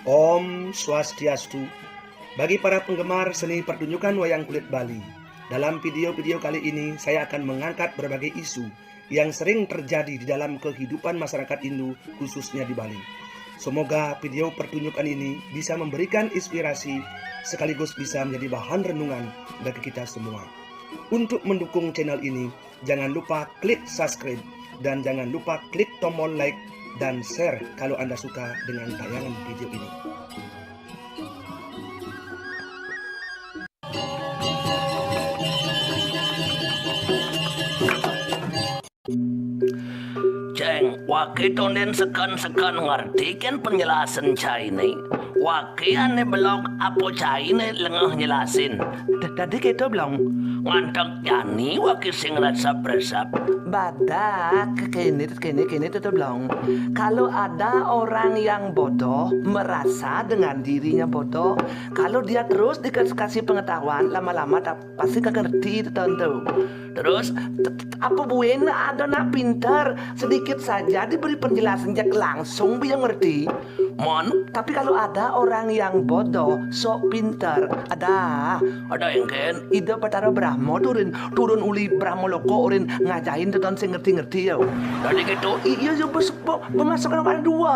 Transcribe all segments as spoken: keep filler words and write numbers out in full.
Om Swastiastu. Bagi para penggemar seni pertunjukan wayang kulit Bali, dalam video-video kali ini saya akan mengangkat berbagai isu yang sering terjadi di dalam kehidupan masyarakat Hindu, khususnya di Bali. Semoga video pertunjukan ini bisa memberikan inspirasi sekaligus bisa menjadi bahan renungan bagi kita semua. Untuk mendukung channel ini, jangan lupa klik subscribe dan jangan lupa klik tombol like dan share kalau Anda suka dengan tayangan video ini. Ceng, wake tonden seken-seken ngerti ken penjelasan cai ne. Wake ane belok apo cai ne lengeh nyelasin. Dadi keto belong. Ngantek jani wake sing resep-resep. Badak kene kene kene to belong. Kalau ada orang yang bodoh merasa dengan dirinya bodoh, kalau dia terus dikasih pengetahuan, lama-lama tak pasti kagak ngerti itu tentu. Terus apa buin ada nak pintar, sedikit saja diberi penjelasan jak langsung dia ngerti. Mon, tapi kalau ada orang yang bodoh, sok pintar, ada ada yang ken. Ida Batara Brahma turun turun uli Brahma loko urin ngajahin teton sing ngerti-ngerti ya. Tadi gitu. Iya ya bos, pemasukan orang dua.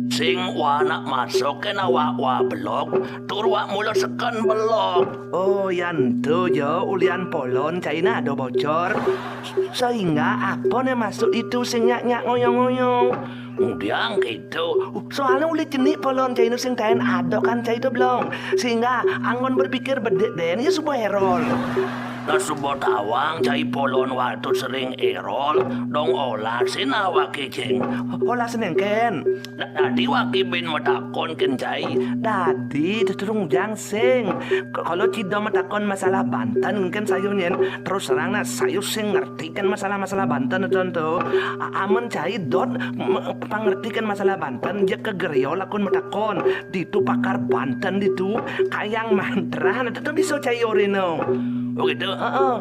Sing wanak masuk ke nawa wa belok, tur wa mula seken belok. Oh, yan tu jo ulian polon caina ada bocor. Sehingga apa ne masuk itu sing nyak-nyak ngoyong-ngoyong. Mudiang gitu. Soalnya uli cenik polon caina sing tain ada kan cai itu belum. Sehingga anggon berpikir bedik den ya subuh erol. Nah subuh tawang cai polon waktu sering erol, dong olah sin awak kicing. Olah senengken. Tadi waki bin metakon ken cai. Tadi terung jang sing. Kalau cida metakon masalah Banten mungkin sayunin terus terang nah sayu sing ngerti kan masalah-masalah Banten itu tuh. Amen cai dot pangerti kan masalah Banten dia ke gerio lakun metakon. Ditu pakar Banten ditu kayang mantra nah tetap bisa cai orino. Oh gitu. Heeh.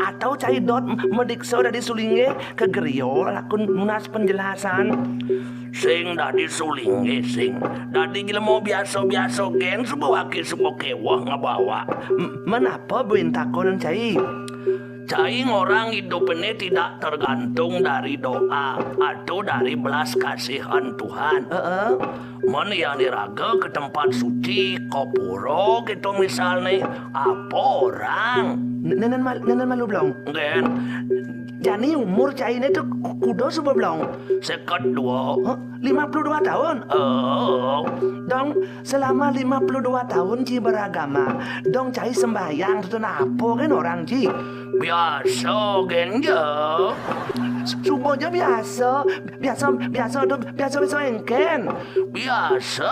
Atau cai dot mediksa dari sulinge ke gerio lakun nunas penjelasan. Sing dadi sulinge sing dadi jelema biasa-biasa gen suba waki suba kewah ngabawa. Menapa buin takon cai? Cai ngorang hidup ini tidak tergantung dari doa atau dari belas kasihan Tuhan. Heeh. Mon yang diraga ke tempat suci, kopuro gitu misalnya, apa orang? Nenen mal nenen malu belum? Gen. Jani umur cai ini tuh kudo suba belum? Sekat dua. Huh? Lima puluh dua tahun. Oh. Dong, selama lima puluh dua tahun ci beragama, dong cai sembahyang tuh apa kan orang ci? Biasa gen je. Subuh je biasa, biasa biasa tu biasa biasa engken. Biasa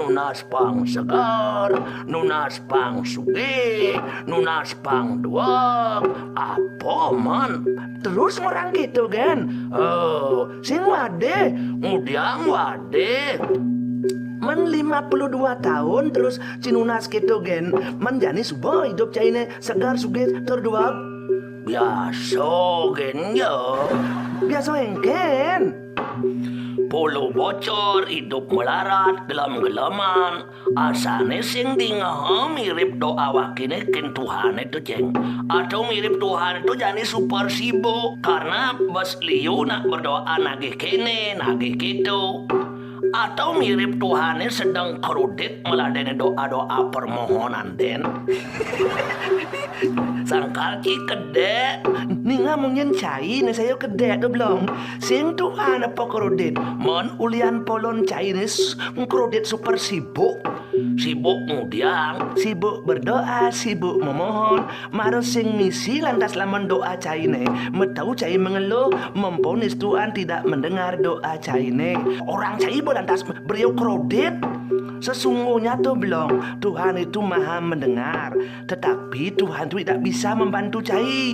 nunas pang segar, nunas pang sugih, nunas pang duang, apa man? Terus orang gitu gen. Oh, sing wade, mudiang wade. Men lima puluh dua tahun terus cinunas gitu gen. Men jani subuh hidup caine segar sugih terduap. Biasa gen ya. Biasa engken. Polo bocor hidup melarat gelem-geleman. Asane sing dingeha mirip doa wakine ken Tuhane tu ceng. Atau mirip Tuhan tu jani super sibuk karena bes liu nak berdoa nagih kene nagih kitu. Atau mirip Tuhane sedang kredit meladene doa-doa permohonan den. Sangkal ki kedek. Ninga mungkin cai ne saya kedek tu belum. Sing Tuhan apa kredit. Mon ulian polon cai ne kredit super sibuk. Sibuk mudiang, sibuk berdoa, sibuk memohon. Maro sing misi lantas laman doa caine. Metau cai mengeluh, memponis Tuhan tidak mendengar doa caine. Orang cai bo lantas beriau kredit. Sesungguhnya tuh belum, Tuhan itu maha mendengar. Tetapi Tuhan itu tidak bisa membantu cai.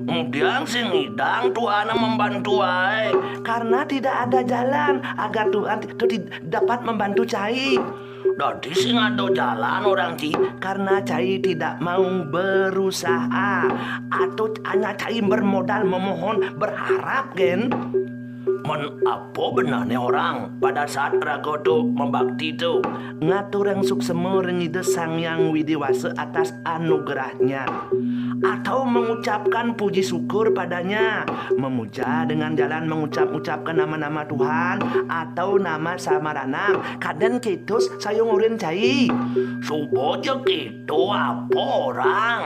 Mudiang sing ngidang Tuhan membantu ai. Karena tidak ada jalan agar Tuhan itu dapat membantu cai. Dadi sing ada jalan orang ci karena cai tidak mau berusaha atau hanya cai bermodal memohon berharap gen. Men apa benarnya orang pada saat raga tu membakti tu? Ngaturang suksema ring Ida Sang Hyang Widi Wasa atas anugerahnya. Atau mengucapkan puji syukur padanya. Memuja dengan jalan mengucap-ucapkan nama-nama Tuhan atau nama samaranang. Kaden ketus sayung urin cai. Suba ja keto apa orang?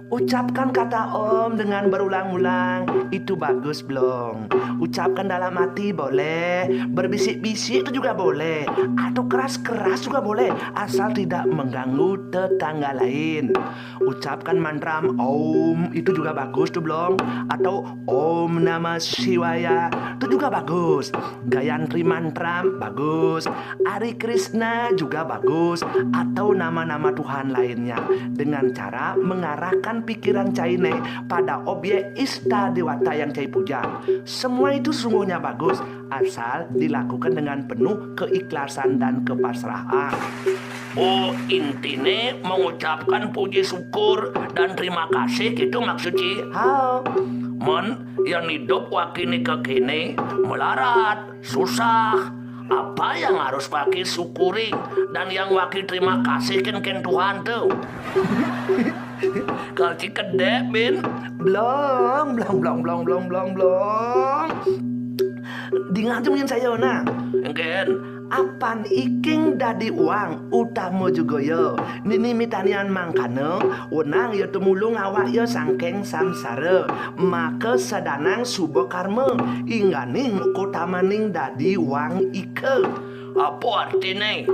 Ucapkan kata Om dengan berulang-ulang. Itu bagus, Blong. Ucapkan dalam hati boleh, berbisik-bisik itu juga boleh, atau keras-keras juga boleh, asal tidak mengganggu tetangga lain. Ucapkan mantra Om, itu juga bagus tuh, Blong. Atau Om Namah Shivaya, itu juga bagus. Gayatri Mantra, bagus. Hari Krishna juga bagus, atau nama-nama Tuhan lainnya, dengan cara mengarahkan pikiran cai né pada objek ista dewata yang cai puja. Semua itu sungguhnya bagus, asal dilakukan dengan penuh keikhlasan dan kepasrahan. Oh, intiné mengucapkan puji syukur dan terima kasih gitu maksud Ci? Ha. Men, yang hidup wakiné kéné melarat, susah. Apa yang harus waki syukuri dan yang waki terima kasih ken ken Tuhan tu? Kal Ci kedék, Bin. Blong, blong, blong, blong, blong, blong, blong. Dingeh ja mungkin saya, nah. Engken. Apan iking dadi uang utama juga ya. Nini mitanian mangkana, wenang ya tumulung awak ya sangking samsara. Maka sadanang suba karma, ingganing kotamaning dadi uang ika. Apa artiné?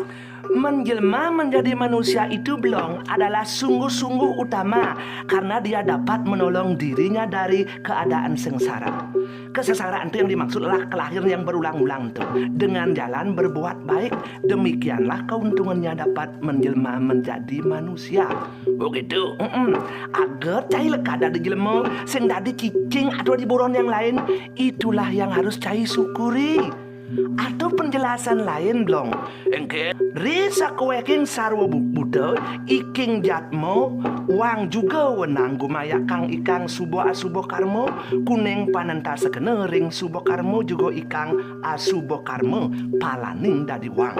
Menjelma menjadi manusia itu, Blong, adalah sungguh-sungguh utama karena dia dapat menolong dirinya dari keadaan sengsara. Kesengsaraan itu yang dimaksud adalah kelahiran yang berulang-ulang tuh. Dengan jalan berbuat baik, demikianlah keuntungannya dapat menjelma menjadi manusia. Begitu. Mm-mm. Agar cai lekad dadi jelema, sing dadi cicing atau di buron yang lain, itulah yang harus cai syukuri. Atau penjelasan lain, Blong. Engken. Ri sakueking sarwa bu-, buta, iking jatma, wang juga wenang gumayakang ikang suba asuba karma, kuning panentasakena ring suba karma juga ikang asuba karma, palaning dadi wang.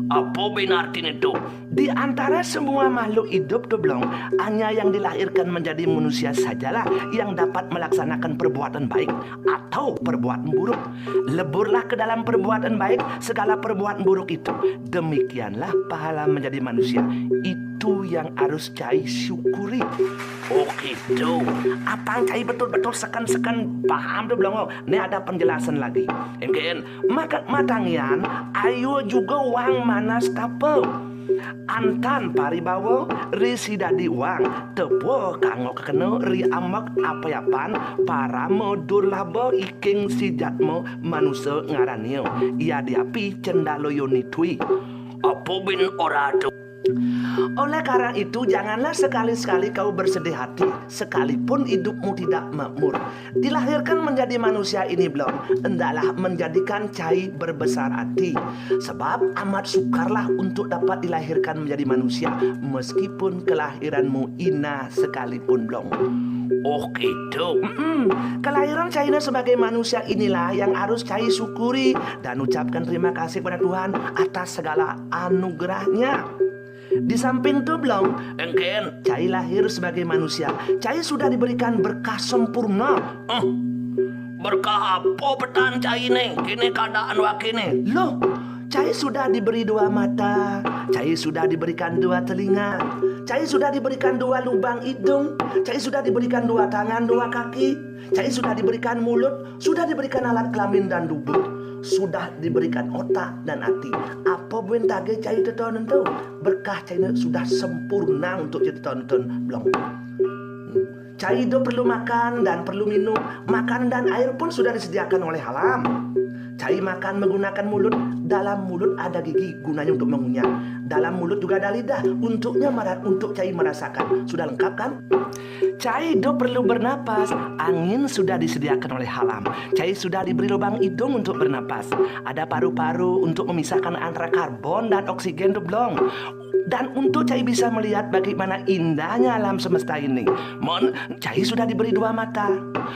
Apa bin artiné tu? Di antara semua makhluk hidup tu, Blong, hanya yang dilahirkan menjadi manusia sajalah yang dapat melaksanakan perbuatan baik atau perbuatan buruk. Leburlah ke dalam perbuatan baik segala perbuatan buruk itu. Demikianlah pahala menjadi manusia. Itu yang harus cai syukuri. Oh gitu. Apang cai betul-betul seken-seken paham tu, Blong? Nih ada penjelasan lagi. Engken. Maka matangian, ayu juga wang manas tapa. Antan paribawa, risi dadi wang, tepua kanggo kekena ri ambek apayapan, parama durlaba iking si jatma manusa ngarania. Yadiapi cendala yoni tui. Apa bin ora tu? Oleh karena itu, janganlah sekali-sekali kau bersedih hati, sekalipun hidupmu tidak makmur. Dilahirkan menjadi manusia ini, Blong, hendaklah menjadikan cai berbesar hati. Sebab amat sukarlah untuk dapat dilahirkan menjadi manusia, meskipun kelahiranmu hina sekalipun, Blong. Oh gitu. Mm-mm. Kelahiran cai sebagai manusia inilah yang harus cai syukuri dan ucapkan terima kasih kepada Tuhan atas segala anugerahnya. Di samping tu, Blong, engken, cai lahir sebagai manusia, cai sudah diberikan berkah sempurna. Eh, berkah apa petan cai né? Kini keadaan wakiné. Loh, cai sudah diberi dua mata, cai sudah diberikan dua telinga, cai sudah diberikan dua lubang hidung, cai sudah diberikan dua tangan, dua kaki, cai sudah diberikan mulut, sudah diberikan alat kelamin dan dubur, sudah diberikan otak dan hati. Apa buin tage cai teton tu? Berkah cai sudah sempurna untuk cai teton, Blong. Cai do perlu makan dan perlu minum. Makan dan air pun sudah disediakan oleh alam. Cai makan menggunakan mulut. Dalam mulut ada gigi, gunanya untuk mengunyah. Dalam mulut juga ada lidah, untuknya mara-, untuk cai merasakan. Sudah lengkap kan? Cai do perlu bernapas. Angin sudah disediakan oleh alam. Cai sudah diberi lubang hidung untuk bernapas. Ada paru-paru untuk memisahkan antara karbon dan oksigen tu, Blong. Dan untuk cai bisa melihat bagaimana indahnya alam semesta ini, mon, cai sudah diberi dua mata.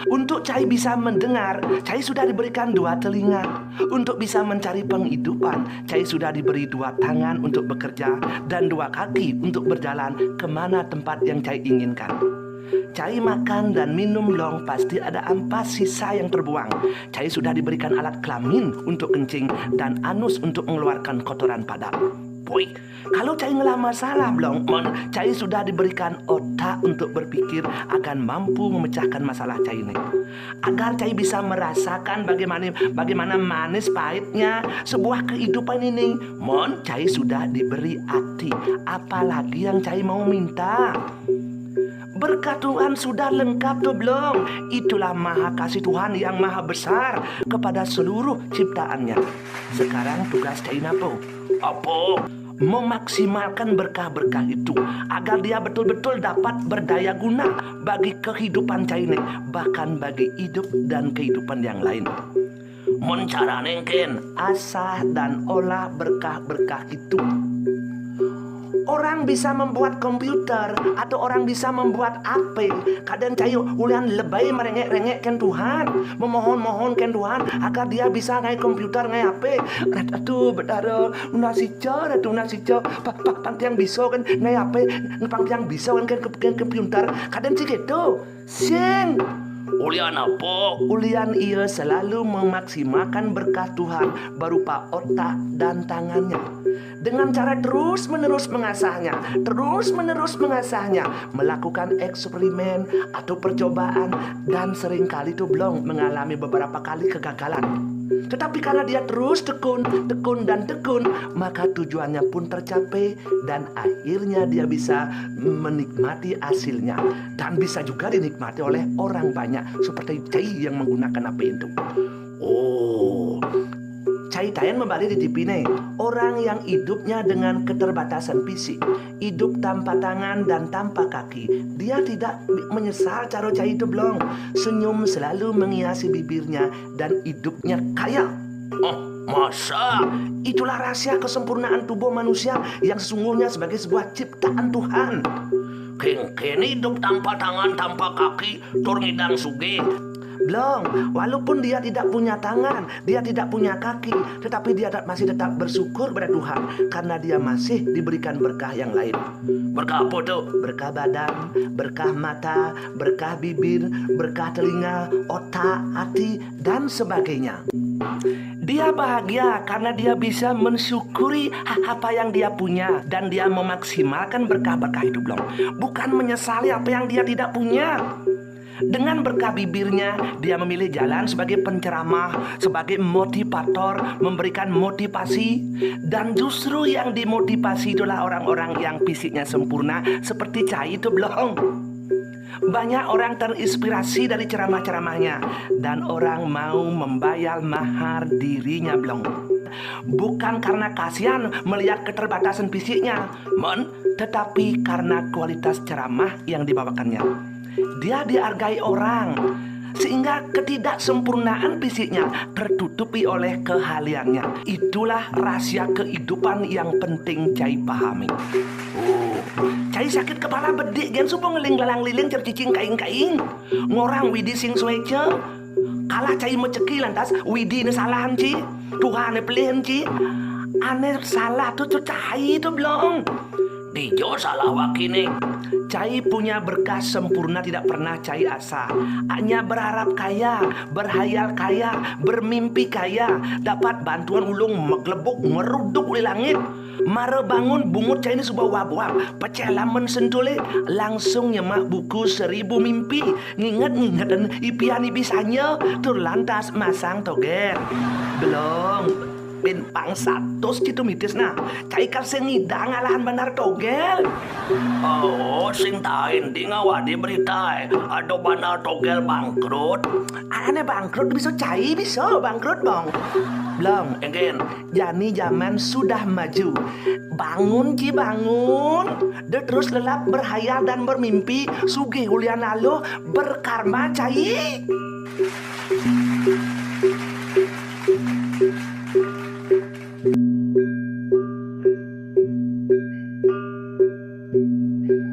Untuk cai bisa mendengar, cai sudah diberikan dua telinga. Untuk bisa mencari penghidupan, cai sudah diberi dua tangan untuk bekerja dan dua kaki untuk berjalan kemana tempat yang cai inginkan. Cai makan dan minum long pasti ada ampas sisa yang terbuang. Cai sudah diberikan alat kelamin untuk kencing dan anus untuk mengeluarkan kotoran padat. Boy, kalau cai ngelah masalah, Blong, mon, cai sudah diberikan otak untuk berpikir agar mampu memecahkan masalah cai ini. Agar cai bisa merasakan bagaimana bagaimana manis pahitnya sebuah kehidupan ini, mon, cai sudah diberi hati. Apalagi yang cai mau minta? Berkat Tuhan sudah lengkap tuh, Blong. Itulah maha kasih Tuhan yang maha besar kepada seluruh ciptaannya. Sekarang tugas cai napo? Apa? Memaksimalkan berkah-berkah itu agar dia betul-betul dapat berdaya guna bagi kehidupan cai ini, bahkan bagi hidup dan kehidupan yang lain. Mon, carane engken? Asah dan olah berkah-berkah itu. Orang bisa membuat komputer atau orang bisa membuat H P. Kadang cai ulian lebay merengek-rengek ken Tuhan, memohon-mohon ken Tuhan agar dia bisa ngae komputer, ngae H P. Aduh, Betara, nasica, Ratu, nasica. Pa, pa, pang tiang bisa kan ngae H P, pang tiang bisa kan, kan, kan komputer. Kadang cai gitu. Sing. Ulian apa? Ulian ia selalu memaksimalkan berkah Tuhan berupa otak dan tangannya. Dengan cara terus-menerus mengasahnya, terus-menerus mengasahnya, melakukan eksperimen atau percobaan, dan seringkali tuh, Blong, mengalami beberapa kali kegagalan. Tetapi karena dia terus tekun, tekun, dan tekun, maka tujuannya pun tercapai dan akhirnya dia bisa menikmati hasilnya dan bisa juga dinikmati oleh orang banyak seperti cai yang menggunakan H P itu. Oh, cai taen membalik di T V nih. Orang yang hidupnya dengan keterbatasan fisik, hidup tanpa tangan dan tanpa kaki, dia tidak menyesal cara cai itu, Blong. Senyum selalu menghiasi bibirnya dan hidupnya kaya. Oh, masa? Itulah rahasia kesempurnaan tubuh manusia yang sesungguhnya sebagai sebuah ciptaan Tuhan. Kengken hidup tanpa tangan, tanpa kaki, tur ngidang sugih. Blong, walaupun dia tidak punya tangan, dia tidak punya kaki, tetapi dia tet-, masih tetap bersyukur pada Tuhan karena dia masih diberikan berkah yang lain. Berkah apa tuh? Berkah badan, berkah mata, berkah bibir, berkah telinga, otak, hati, dan sebagainya. Dia bahagia karena dia bisa mensyukuri apa yang dia punya dan dia memaksimalkan berkah-berkah itu, Blong. Bukan menyesali apa yang dia tidak punya. Dengan berkah bibirnya, dia memilih jalan sebagai penceramah, sebagai motivator, memberikan motivasi. Dan justru yang dimotivasi itulah orang-orang yang fisiknya sempurna seperti cai itu, Blong. Banyak orang terinspirasi dari ceramah-ceramahnya dan orang mau membayar mahar dirinya, Blong. Bukan karena kasihan melihat keterbatasan fisiknya, mon, tetapi karena kualitas ceramah yang dibawakannya. Dia dihargai orang, sehingga ketidaksempurnaan fisiknya tertutupi oleh keahliannya. Itulah rahasia kehidupan yang penting cai pahami. Oh, cai sakit kepala bedik gen subuh ngeling lalang liling cercicing kaing-kaing. Ngorang widi sing sueca. Kalah cai meceki lantas widi ne salahan ci. Tuhan ne pelihin ci. Ane salah tu, tu cai tu, Blong. Dijo salah wakine. Cai punya berkah sempurna tidak pernah cai asa. Hanya berharap kaya, berhayal kaya, bermimpi kaya, dapat bantuan ulung meglebuk ngeruduk uli langit. Mara bangun bungut cai ne suba wab-wab, peceh lamen sentule, langsung nyemak buku seribu mimpi, nginget-ngingeten ipian ibi sanya, tur lantas masang togel. Blong. Pin pang satus ci tu mitis nah. Cai kal sing ngidang ngalahan bandar togel. Oh, sing taen di ngawadi beritae, ada bandar togel bangkrut. Ane bangkrut bisa cai, bisa bangkrut, Blong. Blong, engken. Jani zaman sudah maju. Bangun ci, bangun. De terus lelap berhayal dan bermimpi, sugih ulian aluh, berkarma cai.